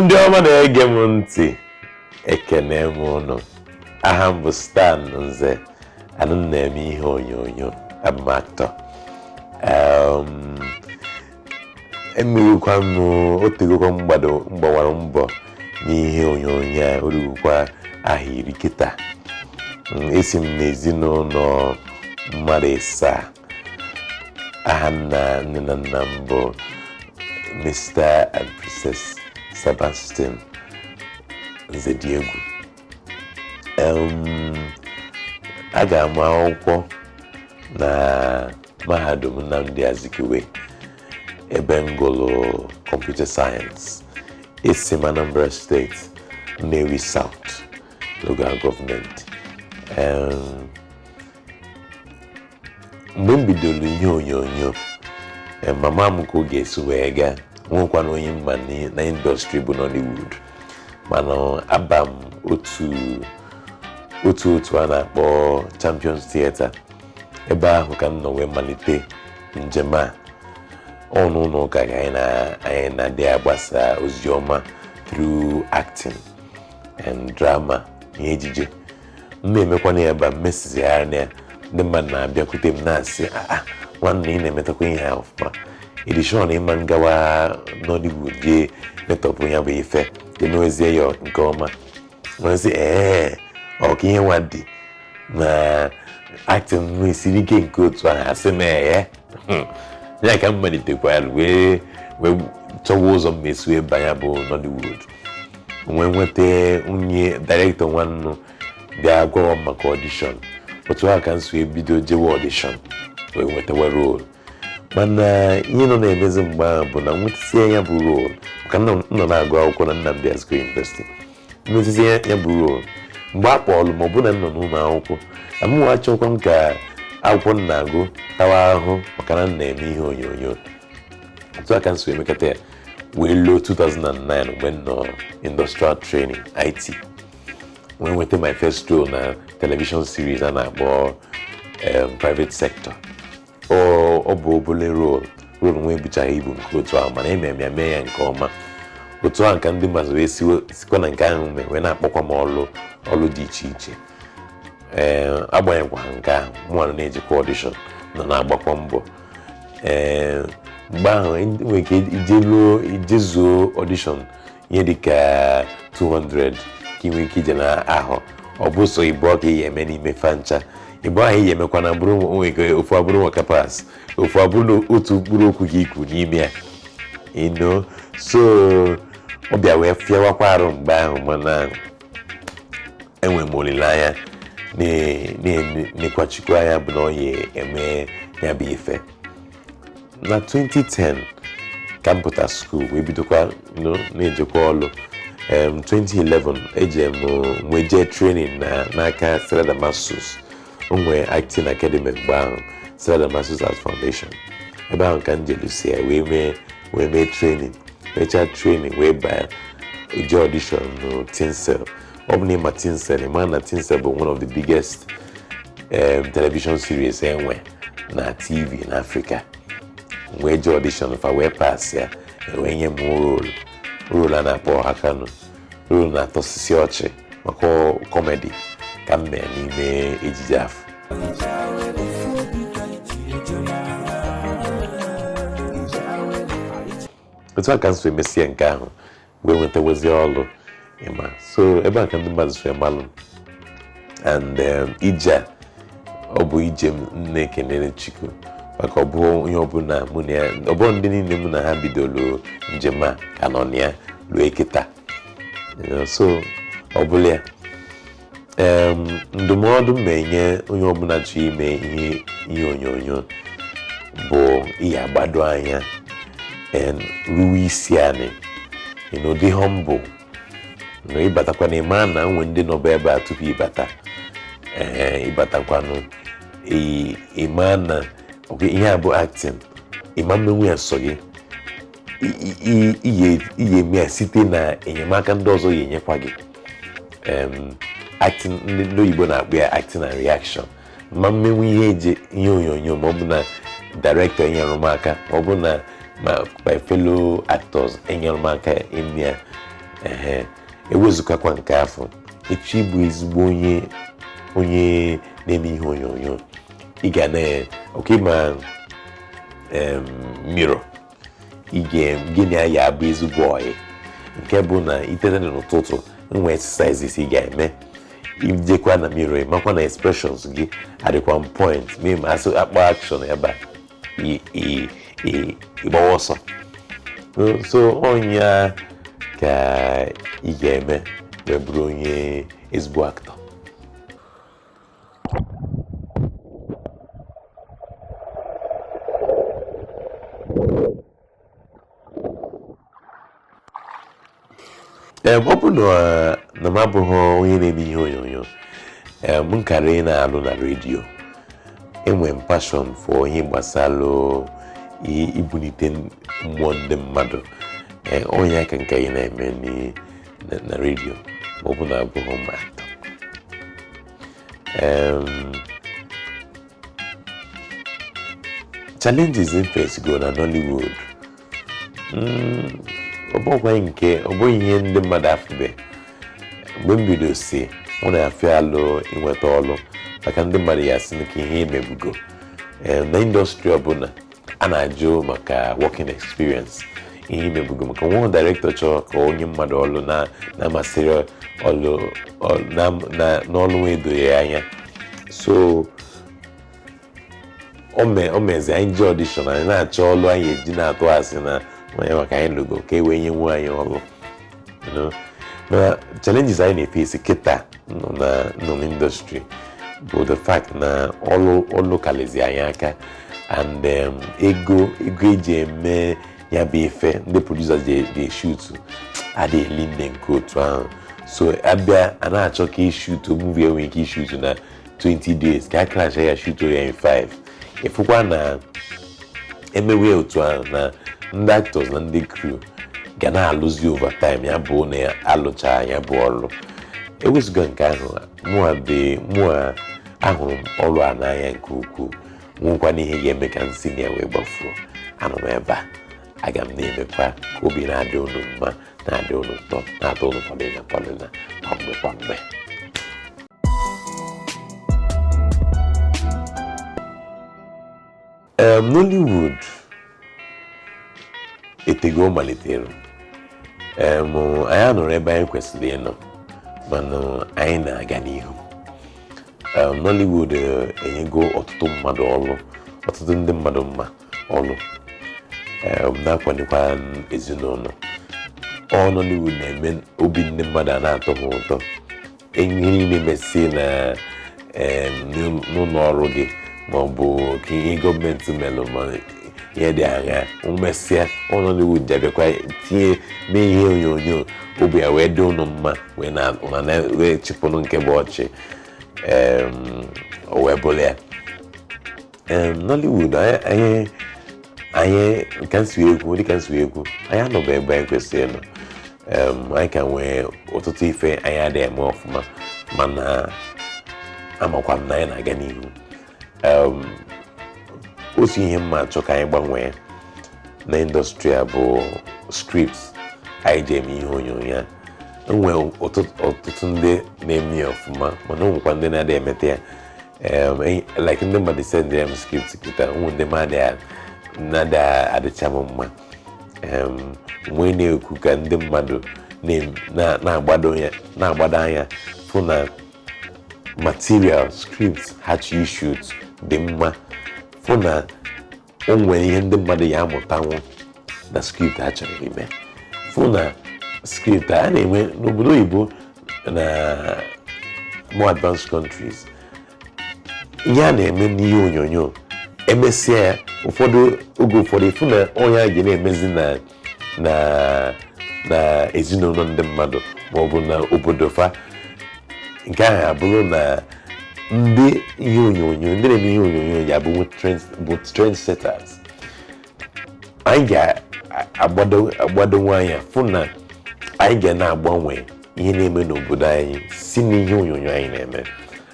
Ndị ọma na-ege m ntị, ekene m ụnụ. Aha m bụ Stan Nze. Anụ m na-eme ihe onyonyo, abụ m actor. Emerikwa m otegokwa mgbado mgbawara mbọ n'ihe onyonyo a, orugokwa aha 10 kịta. Esi m n'ezinụlọ mmadụ ịsaa. Aha nna nne na nna m bụ Mr. and Princess Sebastian Nzediegwu. Aga m akwụkwọ na mahadum Nnamdi Azikiwe, ebe m gụrụ computer science. Esi m Anambra Steeti, Nnewi South Local Government. Mgbe m bidoro ihe onyonyo, mama m ka ọ ga-esi wee gaa nwekwana onye mma na industry bụ Nollywood, mana aba m otu otu otu a na-akpọ Champions Theatre. Ebe ahụ ka m nọ wee malite njem a. Ọnụ ụlọ ụka ka anyị na-adị agbasa ozi ọma through acting and drama, ihe ejije. M na-emekwana ya ebe a, mmesizigharị ya, ndị mmadụ na-abịakwute m na-asị, "Ah, nwanne, ị na-emetakwa ihe a ọfụma. Ịdị sure na ịma ngawa Nollywood jee metọpụ ya bụ ife, jee mewezie ya nke ọma?" Nwesị, "Ee, ọ ka ihe nwa dị na acting m siri ike nke otu ahụ?" Asị m, "Ee." Ya ka m malitekwara wee wee chọwa ụzọ m esi wee banye bụ Nollywood, wee nweta nwunye director nwannu bịa gwawa m maka audition. Otu ahụ ka m si wee bido jewe audition, wee nwetawa role. Mana ihe nọ na-emezi mgbe ahụ bụ na nwetasie ya bụ role, maka m nọ na-agụ akwụkwọ na Nnamdi Azikiwe University, nwetasie ya bụ role, mgbe a kpọọlụ ma ọ bụ na m nọ n'ụlọ akwụkwọ na mụ achọkwa m ka akwụkwọ m na-agụ tawa ahụhụ, maka na m na-eme ihe onyonyo. Otu aka m si wee mekata ya wee luo 2009, mgbe m nọ industrial training IT, wee nweta my first role na television series a na-akpọ Private Sector. Ọ bụ obele role, role nwa ebuchaghị ibu nke otu ahụ, mana emere m ya, mee ya nke ọma. Otu ahụ ka ndị mmadụ wee sikwa na nke ahụ mee wee na-akpọkwa m ọlụ ọlụ dị iche iche. Ee, agbanyekwa nke ahụ, mụ na-ejikwa audition, nọ na-agbakwa mbọ. Ee, mgbe ahụ nwere ike ijeluo ijezuo audition ihe dịka 200 ka ị nwee ike ije na ahụ. Ọ bụ so ịbụọ ka ị ga-eme n'ime fancha ịbụọ ahụ ị ga-emekwa na bụrụ nwere ike ofu abụrụ nwaka pass, ofu abụrụ na otu mkpụrụ okwu ka ikwu n'ime ya. So ọ bịa wee fịawakwa arụ mgbe ahụ, mana enwere m olileanya na-ekwachikwa anya bụ na ọ ya eme ya bụ ife. Na 2010 ka m pụta school, wee bidokwa na-ejekwa ọlụ. 2011 eje m wee jee training na n'aka Stella Damasus. O nwee acting academy mgbe ahụ, Stella Damasus Arts Foundation. Ebe ahụ ka m jelusi ya wee mee training, mechaa training, wee baa je audition no Tinsel. Ọ bụ na ịma Tinsel, ịma na Tinsel bụ one of the biggest television series enwe na TV n'Africa. Wee jee audition fa, wee pass ya, wee nye m role, role a na-akpọ Ọhakanu, role na-atọsisi ọchị maka comedy ka m mee n'ime ejije afọ. Otu a ka m si emesie nke ahụ wee nwetawezie ọlụ ịma. So ebe a ka ndị mmadụ si malụ m. And ije a, ọ bụ ije m na-ekenere Chukwu, maka ọ bụ onye ọbụla mụ na ya, ọ bụ ndị niile mụ na ha bidoro njem a ka nọ na ya ruo kịta. So ọ bụla ya, ndụmọdụ m na-enye onye ọbụla chọrọ ime ihe onyonyo bụ ihe agbado anya and ruwe isi anị, dị humble na ịbatakwa na ịma na nwe ndị nọba ebe a tupu ịbata. Ee, ịbatakwanụ, ịma na ihe a bụ acting, ịma mmenwu ya sọ gị, ihe eme ya site na enyemaka ndị ọzọ ya enyekwa gị. Acting, ndị oyibo na-akpọ ya acting and reaction. Ma mmenwu ihe eje ihe onyonyo, ma ọ bụ na director enyere m aka, ma ọ bụ na my fellow actors enyere m aka ime ya. Ehe, ewezụkakwa nke afọ, echi ịbụ ezigbo onye na-eme ihe onyonyo, ị ga na oke ma mirror ị gịnị ya abụ ezigbo ọyị, nke bụ na itete n'ụtụtụ nwe exercises ị ga-eme, ijekwa na mirror ịmakwa na expressions gị adịkwa on point, mee ma asụ akpọ action ebe a ịgbawa ọsọ. So onye ka ị ga-eme wee bụrụ onye ezigbo actor. Ọ bụ na m abụghị onye na-eme ihe onyonyo, m kara ị na-alụ na redio. Enwe m passion for ihe gbasara ibulite mmụọ ndị mmadụ. Onye aka nke ị na-eme na redio ma ọ bụ na abụghị m actor. Challenges m face go na Nollywood, ọ bụghị nke ọ bụghị ihe ndị mmadụ afụbe. Mgbe m bido si ọ na-afịa alụ inweta ọlụ, maka ndị mmadụ ya sị ka ihe emebugo na indọstrị ọbụla a na-ajụ maka working experience, ihe imebugo, maka nwa director chọrọ ka onye mmadụ ọlụ na-amasịrị ọlụ n'ọlụ edoghị anya. So o mezi anyị ji audition, anyị na-achọ ọlụ anyị eji na-atụ asị na onye maka anyị lụgo ka e wee nye nwe anyị ọlụ. Na challenges anyị na-efesi kịta nọ n'indọstrị bụ the fact na ọlụ kalizi anyị aka, and ego eji eme ya bụ ife ndị producers ji eshutu adịghị eli nne nke otu ahụ. So abịa a na-achọ ka ishutu movie enwere ike ishutu na 20 days ka a crash ya shutu ya in 5. Ịfụkwa na emewe otu ahụ na ndị actors na ndị crew ga na-alụzi overtime, ya bụ na alụcha ya bụ ọrụ. Ewezụga nke ahụ, mụa ahụrụ m ọrụ a n'anya nke ukwuu, nwekwa n'ihe ga-eme ka nsị na ya wee gbafuo. Anọ m ebe a, aga m na-emekwa ka obi na-adị unu mma, na-adị unu ụtọ, na-atọ unu pọlịna pọlịna kwamgbe kwamgbe. Nollywood etego malitere, anyị anọrọ ebe anyị kwesịrị ịnọ, mana anyị na-aga n'ihu. Nollywood enyego ọtụtụ mmadụ ọlụ, ọtụtụ ndị mmadụ mma ọlụ, na-akwalikwa ezinụlọ. Ọ Nollywood na-eme obi ndị mmadụ a na-atọ ha ụtọ. Ihe niile mesi na n'ụlọ ọrụ gị ma ọ bụ ka ihe gọọmenti melụ ma ihe dị agha mmesịa, Nollywood ji abịakwa tinye mee ihe onyonyo, obi ya wee dị ụnụ mma, wee chịpụrụ nke bụ ọchị, o wee bụrụ ya. Nollywood anyị ka nsi ekwu dịka nsi ekwu, anyị anọbụ ebe anyị kwesịrị ịnọ. Anyị ka nwee ọtụtụ ife anyị adịghị eme ọfụma, mana amakwa m na anyị na-aga n'ihu. Otu ihe mma achọ ka anyị gbanwee na indọstrị a bụ script anyị ji eme ihe onyonyo a. Enwe ọtụtụ ndị na-eme ya ọfụma, mana o nwekwa ndị na-adịghị emete ya. Like ndị mmadụ send m script kịta, ụmụ ndị mmadụ na-adịghị adịcha m mma. Nwee na-ekwu ka ndị mmadụ na-agbado anya fụ na material script ha chọ ishoot dị mma, fụ na o nwere ihe ndị mmadụ ya amụtanwu na script ha chọrọ ime, fụ na script a na-enwe n'obodo oyibo na more advanced countries, ihe a na-eme n'ihe onyonyo emesịa ya ụfọdụ oge ụfọdụ ịfụ na onye a ga na-emezi na ezinụlọ ndị mmadụ ma ọ bụ na obodo fa. Nke ahụ abụrụ na ndị ihe onyonyo, ndị na-eme ihe onyonyo ya bụ trendsetters. Anyị ga-agbado anya fụ na anyị ga na-agbanwe ihe na-eme n'obodo anyị si n'ihe onyonyo anyị na-eme.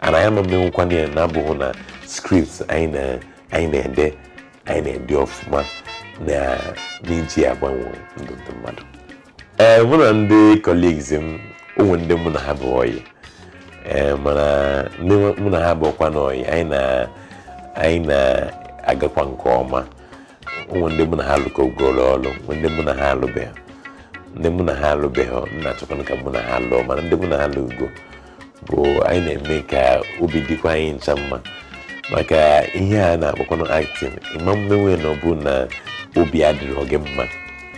Ana anyị ama ya na-abụghị na script anyị na-ede anyị na-ede ọfụma na n'iji agbanwe ndụ ndị mmadụ. Ee, mụ na ndị colleagues m, ụmụ ndị mụ na ha bụ ọyị. Ee, mana ndị mụ na ha bụkwa n'ọyị, anyị na-agakwa nke ọma. Ụmụ ndị mụ na ha lụkọgoro ọrụ, ndị mụ na ha alụbeghị, ndị mụ na ha alụbeghị, m na-achọkwanụ ka mụ na ha lụọ, mana ndị mụ na ha lụgo bụ anyị na-eme ka obi dịkwa anyị ncha mma, maka ihe a na-akpọkwanụ acting. Ịma mmenwe na ọ bụ na obi adịrọ gị mma,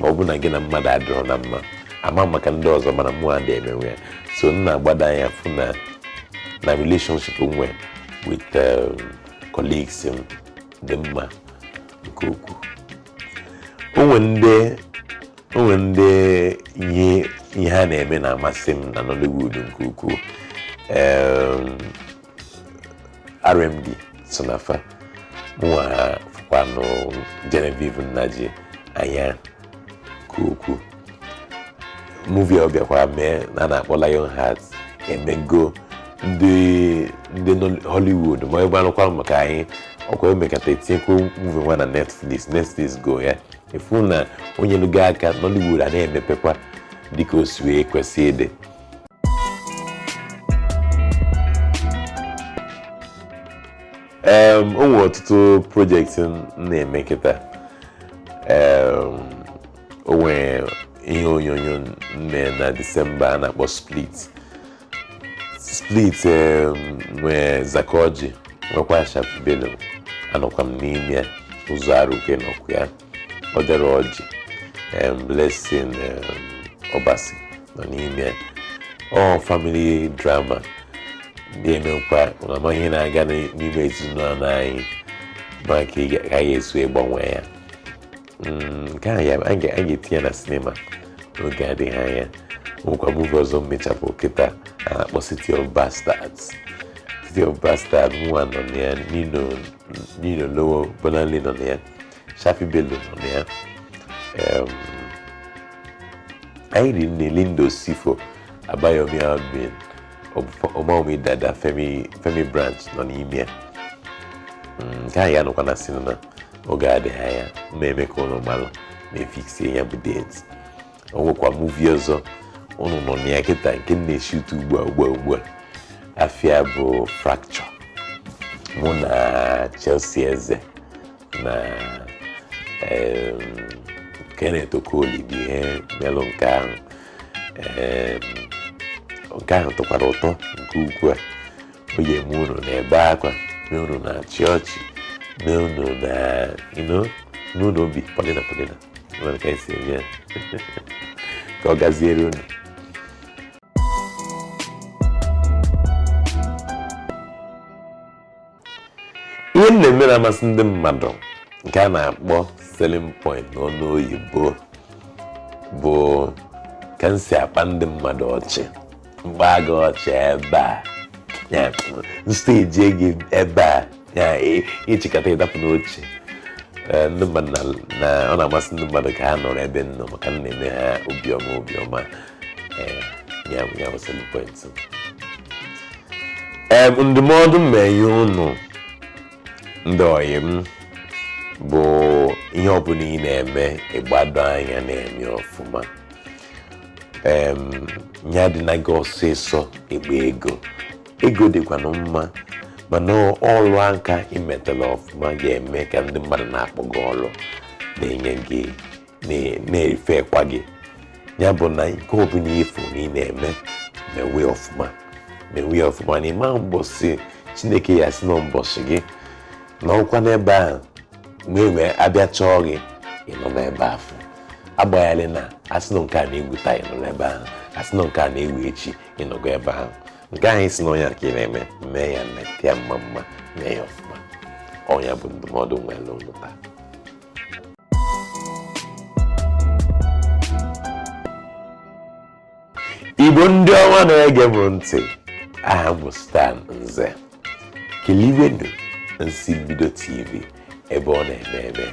ma ọ bụ na gị na mmadụ adịrọ na mma, ama maka ndị ọzọ, mana mụ adị emenwe ya. So m na-agbado anya fụ na relationship nwe with colleagues m dị mma nke ukwuu. O nwe ndị ihe ha na-eme na-amasị m na Nollywood nke ukwuu. RMD so na fa. Mụnwa fụkwanụ Genevieve Nnaji anya nke ukwuu. Movie ọ bịakwara mee na a na-akpọ Lionheart emego ndị Hollywood ma ebe anụkwa maka anyị ọkwa emekata etinyekwa movie nwa na Netflix go ya efu na onye nugo aka Nollywood a na-emepekwa dịka o si wee kwesị ịdị. O nwere ọtụtụ project m na-eme kịta. O nwere ihe onyonyo m mee na Disemba a na-akpọ Split. Split nwee Zakoji, nwekwa Shafi Bello, anọkwa m n'ime ya, Ụzọ Arụke nọkwa ya, Odere Ọjị, Blessing Obasi nọ n'ime ya. Ọ family drama ndị emekwa na ihe na-aga n'ime ezinụlọ anyị, maka ka a ga-esi gbanwee ya. Nke a ga-etinye na sinima n'oge adịghị anya. Nwekwa movie ọzọ mmechapụ kịta a na-akpọ City of Bastards. City of Bastards, mụnwa nọ na ya, Nino Lowo Bolanle nọ na ya, Shafi Bello nọ na ya, anyị ri nne Lindo Sifo, Abayomi Albin, Ọmaomi Dada, Femi Branch nọ n'ime ya. Nke anyị anọkwa na sinima oge adịghị anya, mma eme ka ụnụ malụ na-efiksie ya bụ date. O nwekwa movie ọzọ ụnụ nọ na ya kịta nke m na-eshoot ugbu a, afịa bụ Fracture. Mụ na Chelsea Eze na Kenneth Okoli bụ ihe melụ nke ahụ. Nke ahụ tọkwara ụtọ nke ukwuu. O ji eme unu na-ebe akwa, mee unu na-achị ọchị, mee unu na n'ụlọ obi pọlịna pọlịna nwere ka esi eme ya ka ọ gaziere unu. Ihe m na-eme na-amasị ndị mmadụ, nke a na-akpọ selling point n'ọnụ oyibo, bụ ka m si akpa ndị mmadụ ọchị, mkpa gị ọchị ebe a, ya stage gị ebe a, ya ịchịkọta ịdapụ n'oche. Ndị mmadụ na ọ na-amasị ndị mmadụ ka ha nọrọ ebe m nọ, maka m na-eme ha obiọma obiọma. Ya bụ selling point. Ndụmọdụ m enye unu ndị ọyị m bụ ihe ọbụla ị na-eme, ịgbado anya na-eme ọfụma. Ya dị na gị ọsịsọ ịgba ego, ego dịkwanụ mma, mana ọrụ aka imetala ọfụma ga-eme ka ndị mmadụ na-akpọ gị ọrụ, na-enye gị, na-efekwa gị. Ya bụ na nke ọbụla ifo na ị na-eme, mewe ọfụma, mewe ọfụma, na ịma mbọsị Chineke ya si na mbọsị gị na ọkwa n'ebe ahụ mgbe abịa chọọ gị, ị nọ n'ebe afọ agbagharị na asị na nke a na-egwu taa, ị nọ n'ebe ahụ, asị na nke a na-ewu echi, ị nọgo ebe ahụ. Nke ahụ isi na onye ka ị na-eme, mee ya, mete ya mma mma, mee ya ọfụma. Ọnya bụ ndụmọdụ nwere ụnụ taa. Igbo ndị ọma na-ege m ntị, aha m bụ Stan Nze. Kiliwenu Nsi Mbido TV ebe ọ na-eme eme.